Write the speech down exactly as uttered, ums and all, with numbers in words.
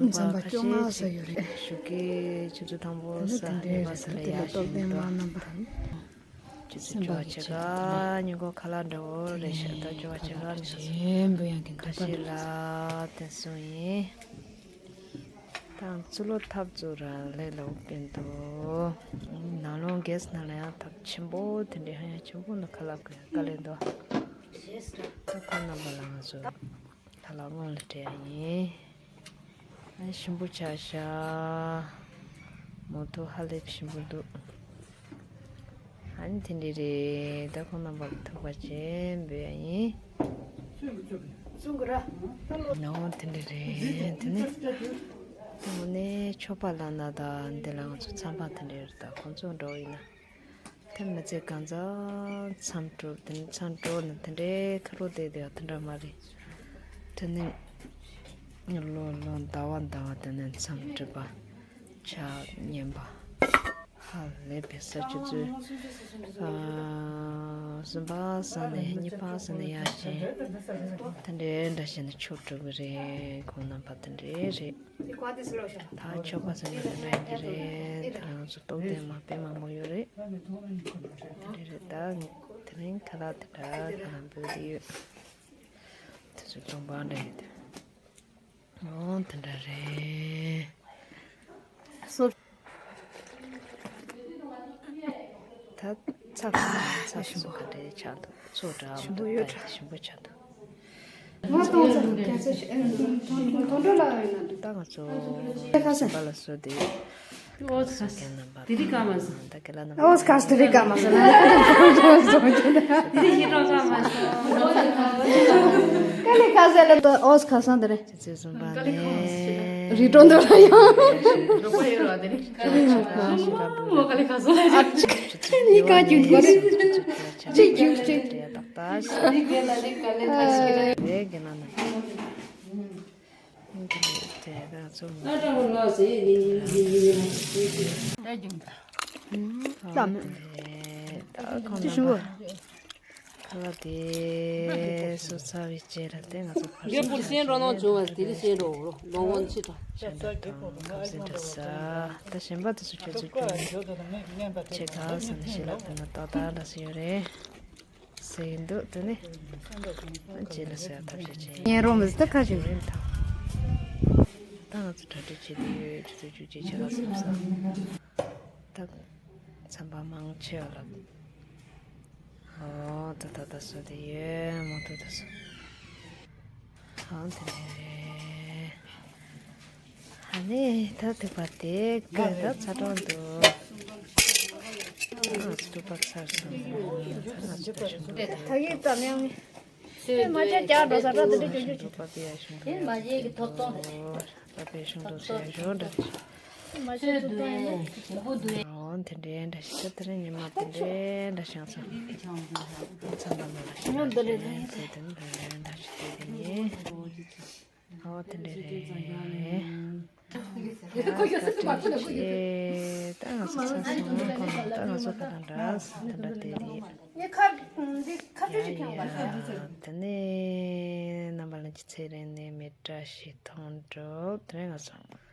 རྣམ་པ་ཁ་ཤས་ཤིག་ཞུ་གི། ཆུ་ཚོད་དང་པོ་ས་གཉིས་པ་ས་ལ་ཡར་བཞེངས་འདུག་ཆུ་ཚོད་བཅོ་བརྒྱད་ཀ་ཉིན་གུང་ཁ་ལག་འདྲ་བོ་རེད་ཤག་ད་བཅོ་བརྒྱད་ཀ་ཉིན་གུང་ཁ་ཤས་ལ་དེ་སོང་ཡིན། ད་ཚུར་ལོག་ཐབ་ཚུར་ར་ལས་ལ་འོག་པན་དུ། ནང་ལོང་གེས་ནང་ལ་ཡང་ཐབ་ཆེན་པོ་དེ་འདྲའི་ཧ་ཡང་ཆེན་པོ་ནང་ཁ་ལག་གི་དཀའ་ལས་འདུག་ད་ཁོང་རྣམ་པ་ལ་ང་ཚོ་ཁ་ལག་སྔོན་ལ་སྤྲད་ཡ་ཡིན། ཨ་ཞིམ་པོ་ཆགས་ཤག་མོ་ཐུག་ཧ་ལས་པའི་ཞིམ་པོ་འདུག་ཨ་ནི་དེ་འདྲ་རེད། ད་ཁོང་རྣམ་པ་ལ་ཐུག་པ་བྱས་འབུལ་ཡ་ཡིན། ནོ་དེ་འདྲ་རེད། དེ་ནི་དངོས་གནས་ཆོག་པ་ལབ་ན་ད་འདི་ལ་ང་ཚོ་མཚམས་པ་དེ་འདྲ་རེད། ད་ཁོང་ཚོ་འགྲོ་ཡིན་ན་དེ་མི་ཚེ་གང་ཚང་མཚམས་གྲུབ། དེ་ནི་མཚམས་གྲུབ་ན་དེ་འདྲའི་ཁ་རོག་བསྡད་དེ་དེ་འདྲ་མ་རེད། དེ་ནི་ལོ་ལོ་ཟླ་བ་ཟླ་བ་དེ་ནི་མཚམས་གྲུབ་པ། ཆ་མཉམ་པ། ཧ་ལས་པའི་ས་ཆུ་ཚོད་ཨ་གསུམ་པ་ས་ནས་གཉིས་པ་ས་ནས་ཡར་བཞེངས། དེ་འདྲའི་འདྲ་བྱས་ནས་ཆོག་འགྲོ་གི་རེད། ཁོང་རྣམ་པ་དེ་འདྲའི་རེད། ད་ཆོག་པ་ས་ནས་དེ་འདྲ་ཡིན་གྱི་རེད། ད་ང་ཚོ་རྟོགས་ལྡན་མ་དཔེ་མང་པོ་ཡོད་རེད། དེ་འདྲ་རེད། ད་དེ་རིང་ཁ་ལག་དེ་འདྲ་ཁ་ལག་འབུལ་གྱི་ཡོད། དེ་ཚོ་སྟོང་པ་འདྲ་ཡོད་དེ། ཨོ་དེ་འདྲ་རེད། སོ། ད་ཚ་ཚ་ཞིམ་པོ་ག་འདྲའི་ཆགས་འདུག་ཚོ་འདྲ་མི་འདུག་ད་ཞིམ་པོ་ཆགས་འདུག་ང་གཏོང་ཚར་རྒྱ་ཚ་ཞིག་ཨེ་དོན་དོན་དོན་གྲོགས་ལ་ཡོད་ན་འདུག་ད་ང་ཚོ་ཁ་ས་ཞིམ་པ་ལ་བཟོས་ཏེ། ཨོ་ཁ་ས་དེ་རིགས་ག་མ་ཟ། ད་ཀེ་ལ་ནམ་པར། ཨོ་ཁ་ས་དེ་རིགས་ག་མ་ཟ། དེ་རིགས་ཡིན་རོགས་ག་མ་ཟ། ཀ་ལི་ཁ་ས་ལ་ཨོ་ཁ་ས་དེ་རེད། ཆུ་ཚོད་གསུམ་པ་ནས། རི་ཀྲོང་དུ་ལ་ཡང་། རོགས་པ་ཡོད་ར་དེ་ནི། ཆུ་ཚོད་བཅུ་པ་ནས། ཨ་ཅིག་ཁྱེད་གཉིས་ཀ་རྒྱུག་དགོས་རེད། ཆུ་ཚོད་བཅུ་པ་ནས། ཆུ་ཚོད་བཅུ་པ་ནས། ཏག་ཏག་ཞིག་རེད་གི་ན་ན། དེ་ག་ཚོ་མོ། ད་རྒྱུག་ད་མོ། ད་ཁོང་རྣམ་པ། ཁ་ལག་དེ་གསོ་ཚར་བའི་རྗེས་ལ་དེ་ང་ཚོ་ཕར་ཡོད་པུར་ཤེས་འགྲོ་ནོ་བྱུང་བ་དེ་རིང་ཤེས་འགྲོ་འོ་ལོ་ལོ་ངོ་ཕྱི་དྲོ། ཤ་འདྲ་དང་ཁམ་སེ་འདྲ་ཟ། ད་གཞན་པ་དེ་ཚོ་ཁྱོད་ཚོ་རྒྱུ་ནི་ཆེ་ག་ས་ནས་ཤེས་ལ་དེ་ན་ཏག་ཏག་འདྲ་ཟེར་ཡོད་རེད་ཟེར་གྱི་འདུག་དེ་ནི་རྗེས་ལ་ཟེར་ཐབས་ཤེས་བྱེད་ཉན་རོ་མི་ཟ་ཁ་ཅིག་རེད་ད། ད་ང་ཚོ་གྲ་སྒྲིག་བྱེད་དུས་ཡོད་ཆུ་ཚོད་བཅུ་གཅིག་ཕྱེད་ཀ་སོང་ས། ད་ཚན་པ་མང་ཆེ་བ་ལ། ཨོ་ད་ད་ད་སོ་དེ་ཡོད་མོ་ཏོ་ད་སོ། ཨོ་དེ་ནས་རེད། ཨ་ནི་ད་ཐུག་པ་དེ་ཀ་ད་ཚ་གྲང་འདུག་ང་ཚོ་ཐུག་པ་ཚར་སོང་། ད་ང་ཚོ་ད་ཞུ་འདུག་ད་ཡོད་ཙམ་ཡང་། ཨེ་མ་བྱས་རྒྱག་འགྲོ་ས་འདྲ་དེ་འདྲ་ཅོ་ཅོ་བྱེད། ཨེ་མ་བྱས་ཀྱི་ཐོབ་ཐང་དེ་རེད། པ་པའི་ཤིང་ཏོག་ཟེར་ཡ་ཞོ་འདྲ་ཅིག་ཨེ་མ་བྱས་ཐོབ་ཐང་ཡིན་ན་ཞིམ་པོ་འདུག་ཨེ། འོ་དེ་འདྲའི་འདྲ་ཞིག་ད་དེ་རིང་ཉི་མ་དེ་འདྲའི་འདྲ་ཞིག་ཚ་ཚ་འདྲ་མ་ལ་ཞིག་ཡང་དེ་འདྲ་ཡིན་ཚེ་དེ་འདྲ་འདྲ་ཞིག་དེ་དེ་ཡིན། ཨོ་དེ་འདྲ་རེད། ད་ང་ཚོ་ཚ་སོང་ཁོ་ན་ད་ང་ཚོ་ཁ་དང་འདྲ་ས་དེ་འདྲ་དེ་རེད། ངས་ཁ་འདི་ཁ་ཆུ་ཞིག་ཁྱོངས་པ། དེ་ནས་རྣམ་པ་ལྷན་རྒྱས་ཚེ་རིང་ནས་མི་བཀྲ་ཤིས་མཐོང་གྲུབ། དེ་རིང་ང་ཚོ་